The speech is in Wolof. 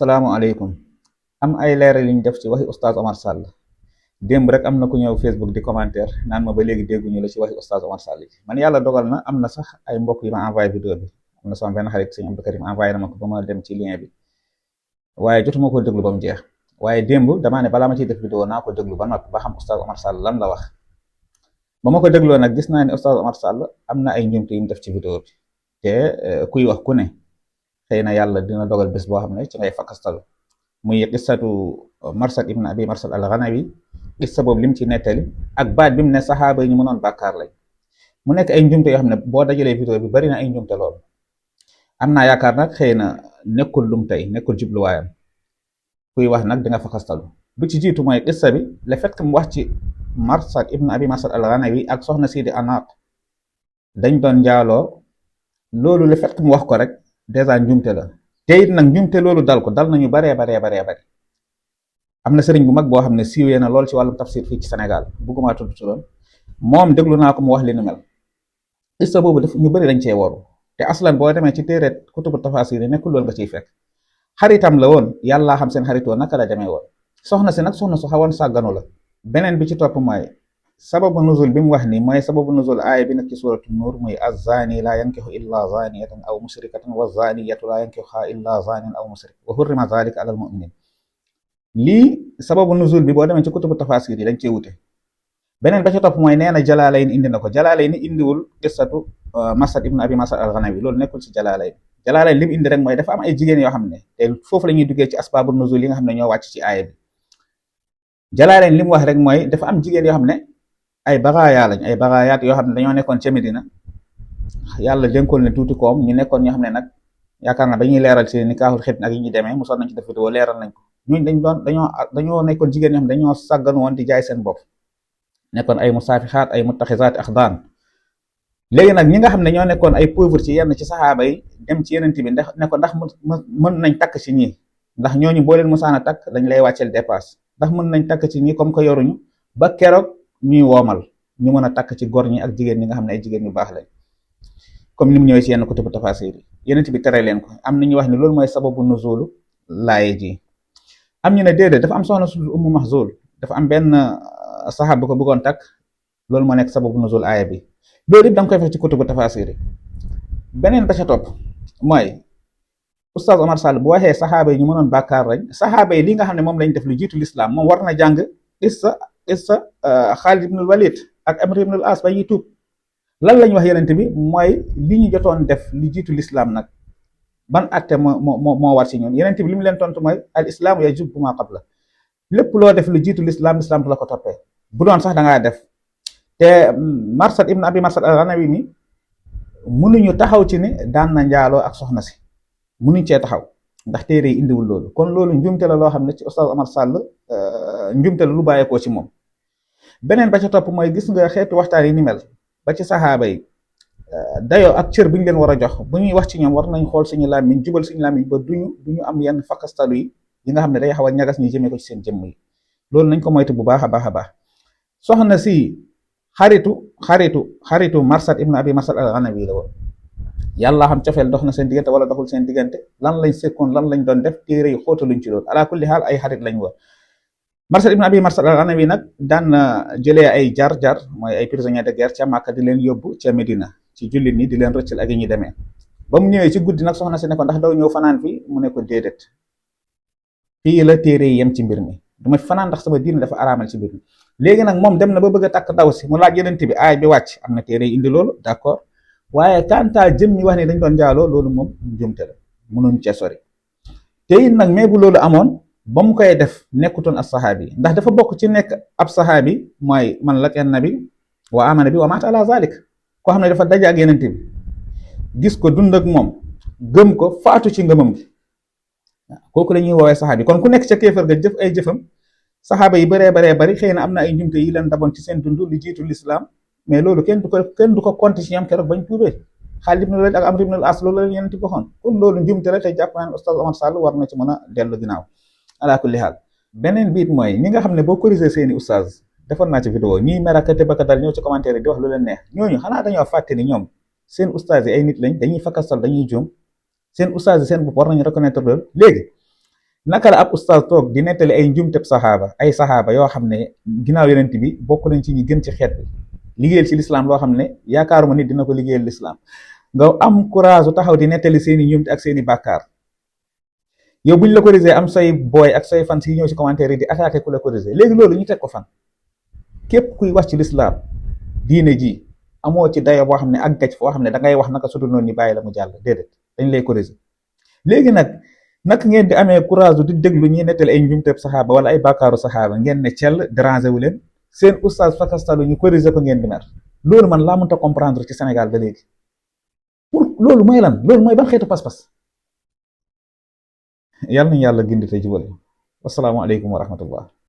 salaamaaleykum. Am ay leeral yu ñu def ci waxi oustaz Omar Sall démb rek am na ku ñëw Facebook di commentaire naan ma ba léegi dégguñu la ci waxi oustaz Omar Sall yi man yàlla dogal na am na sax ay mbokk yi ma envoyé vidéo bi. Am na sama benn xarit sëñ Abdou Karim envoyé na ma ko ba ma dem ci lien bi waaye jotuma ko déglu ba mu jeex. Waaye démb damaa ne balaa ma ciy def vidéo naa ko déglu ba noppi ba xam oustaz Omar Sall lan la wax. Ba ma ko dégloo nag gis naa ne oustaz Omar Sall am na ay njumte yu mu def ci vidéo bi te kuy wax ku ne xëy na yàlla dina dogal bés boo xam ne ci ngay fakkastalu muy qissatu Marsad ibn Abi Marsad al-Ghanawi. Qissa boobu lim ci nettali ak baat bi mu ne saxaaba yi ñu mënoon bàkkaar lañ mu nekk ay njumte yoo xam ne boo dajalee vidéo bi bari na ay njumte lool. Am naa yaakaar nag xëy na nekkul lum tey nekkul jubluwaayam kuy wax nag di nga fakkastalu. Bu ci jiitu mooy qissa bi le fait que mu wax ci Marsad ibn Abi Marsad al-Ghanawi ak soxna Sidi Anaq dañ doon njaaloo. Loolu le fait que mu wax ko rek dèjà njumte la te it nag njumte loolu dal ko dal nañu baree bari. Am na sëriñ bu mag boo xam ne siiwee na lool ci wàllum tafsir fii ci Sénégal bugguma tudd turam moom déglu naa ko mu wax li nu mel. Qissa boobu daf ñu bëri dañ cee waru te aslan boo demee ci téere kutubu tafasir yi nekkul loolu nga ciy fekk. Xaritam la woon yàllaa xam seen xaritoo naka la demee woon. Soxna si nag soxna su xawoon sàgganu la. Beneen bi ci topp mooy sababu nuzul bi mu wax ni mooy sababu nuzul aaya bi nag ci suratu nuur muy azzaani laa yankixu illa zaaniyatan aw mushrikatan wa zaaniyatu laa yankixuha illa zaanin aw mushrik wa hurrima zalika alal muminin. Lii sababu nuzul bi boo demee ci kutubu tafasir yi dañ cee wute. Beneen ba ci topp mooy nee na Jalaalayn indi na ko Jalaalayn indiwul qissatu Marsad ibn Abi Marsad al-Ghanawi loolu nekkul ci Jalaalayn. Jalaalayn li mu indi rek mooy dafa am ay jigéen yoo xam ne te foofu la ñuy duggee ci asbaabu nuzul yi nga xam ne ñoo wàcc ci aaya bi. Jalaalayn li mu wax rek mooy dafa am jigéen yoo xam ne ay bagaaya lañ ay bagaayaat yoo xam ne dañoo nekkoon ca Medina yàlla dénkoon ne tuuti koom ñu nekkoon ñoo xam ne nag yaakaar naa dañuy leeral ci nikaaxul xit ak yi ñuy demee mosoon nañ ci def vidéo leeral nañ ko. ñooñu dañoo nekkoon jigéen ñoo xam dañoo sàggan woon di jaay seen bopp nekkoon ay musaafixaat ay muttaxizaat axdaan. Léegi nag ñi nga xam ne ñoo nekkoon ay pauvre ci yenn ci saxaaba yi dem ci yeneen bi ndax ne ko ndax mën nañ takk ci ñii ndax ñooñu boo leen mosaan a takk dañ lay wàcceel dépasse ndax mën nañ takk ci ñii comme que yoruñu ba keroog ñuy woomal ñu mën a takk ci góor ñi ak jigéen ñi nga xam ne ay jigéen ñu baax lañ comme ni mu ñëwee ci yenn kutubu tafasir yi yeneen bi tere leen ko. Am na ñu wax ne loolu mooy sababu nuzulu laaye ji. Am ñu ne déedéet dafa am soxna su Ummu Mahzul dafa am benn saxaab bu ko bëggoon takk loolu moo nekk sababu nuzul aaya bi. Loolu it da nga koy fekk ci kutubu tafasir yi. Beneen ba ca topp mooy oustaz Omar Sall bu waxee saxaaba yi ñu mënoon bàkkaar lañ saxaaba yi li nga xam ne moom lañ def lu jiitu lislaam moom war na jàng qissa Xaalid ibnul Walid ak Amr ibnul As ba ñuy tuub. Lan lañ wax yenente bi mooy li ñu jotoon def lu jiitu lislaam nag ban atte moo war ci ñun yeneen bi li mu leen tontu mooy al islaamu yajubu ma qabla lépp loo def lu jiitu lislaam du la ko toppee bu doon sax da ngaa def. Te Marsad ibn Abi Marsad al-Ghanawi mi mënuñu taxaw ci ni daan na njaaloo ak soxna si mënuñ cee taxaw ndax téere yi indiwul loolu kon loolu njumte la loo xam ne ci oustaz Omar Sall njumte la lu bàyyeekoo ci moom. Beneen ba ca topp mooy gis nga xeetu waxtaan yi ni mel ba ci saxaaba yi dayoo ak cër bu ñu leen war a jox bu ñuy wax ci ñoom war nañ xool suñu làmmiñ jubal suñu làmmiñ ba duñu am yenn fakkastalu yi nga xam ne day xaw a ñagas ñi jëmee ko ci seen jëmm yi loolu nañ ko moytu bu baax a baax. Soxna si xaritu Marsad ibn Abi Marsad al-Ghanawi la woon yàlla xam cofeel dox na seen diggante wala doxul seen diggante lan lañ sekkoon lan lañ doon def téere yi xóotaluñ ci loolu ala kulli xaal ay xarit lañ woon. Marsad ibn Abi Marsad al-Ghanawi nag daan jëlee ay jar mooy ay prisonniers de guerre ca Màkka di leen yóbbu ca Medina ci jullit ñi di leen rëccal ak yi ñuy demee ba mu ñëwee ci guddi nag soxna si ne ko ndax daw ñëw fanaan fii mu ne ko déedéet fii la téere yi yem ci mbir mi duma fanaan ndax sama diine dafa araamal ci mbir mi. Léegi nag moom dem na ba bëgg a takk ndaw si mu laaj yenente bi aay bi wàcc am na téere yi indi loolu d'accord waaye kantaa jëm ñi wax ne dañ doon jaaloo loolu moom njumte la mënuñ cee sori. te it nag mais bu loolu amoon ba mu koy def nekkutoon as saxaabi ndax dafa bokk ci nekk ab saxaabi mooy man laqiya nabi wa amana bi wa maata ala zalik koo xam ne dafa daje ak yenente bi gis ko dund ak moom gëm ko faatu ci ngëmam gi kooku la ñuy woowee saxaabi. Kon ku nekk ca kéefar ga jëf ay jëfam saxaaba yi baree bari xëy na am na ay njumte yi leen daboon ci seen dund lu jiitu lislaam mais loolu kenn du ko compter ci ñoom keroog bañ tuubee. Xaalid ibn Walid ak Amr ibn al-As loolu la leen yenente bi waxoon kon loolu njumte la te jàpp naa ne oustaz Omar Sall war na ci mën a dellu ginnaaw ala kulli haal. Beneen biit mooy ñi nga xam ne boo corriger seeni oustaz defoon naa ci vidéo ñiy merakate baka dal ñëw ci commentaire yi di wax lu leen neex ñooñu xanaa dañoo fàtte ni ñoom seen oustaz yi ay nit lañ dañuy fakkastal dañuy juum seen oustaz yi seen bopp war nañu reconnaître loolu. Léegi naka la ab oustaz toog di nettali ay njumteb saxaaba ay saxaaba yoo xam ne ginnaaw yonent bi bokk nañ ci ñi gën ci xeet bi liggéeyal ci lislaam loo xam ne yaakaaruma nit dina ko liggéeyal lislaam nga am courage u taxaw di nettali seeni njumte ak seeni bàkkaar yow buñ la corrigé am say booy ak say fan si ñëw ci commentaire yi di attaqué ku la corrigé léegi loolu ñu teg ko fan képp kuy wax ci lislaam diine ji amoo ci dayo boo xam ne ak gaj foo xam ne da ngay wax naka sudul noonu ni bàyyi la mu jàll déedéet dañ lay corrigé léegi nag naka ngeen di amee courage di déglu ñuy nettali ay njumteeb saxaaba wala ay bàkkaaru saxaaba ngeen ne cell dérangé wu leen seen oustaz fakastalu ñu corrigé ko ngeen di mer loolu man laa mënta comprendre ci Sénégal ba léegi pour loolu mooy lan loolu mooy ban xeetu pas-pas yàlla nañu yàlla gindi te jubal wassalaamu aleykum wa rahmatullah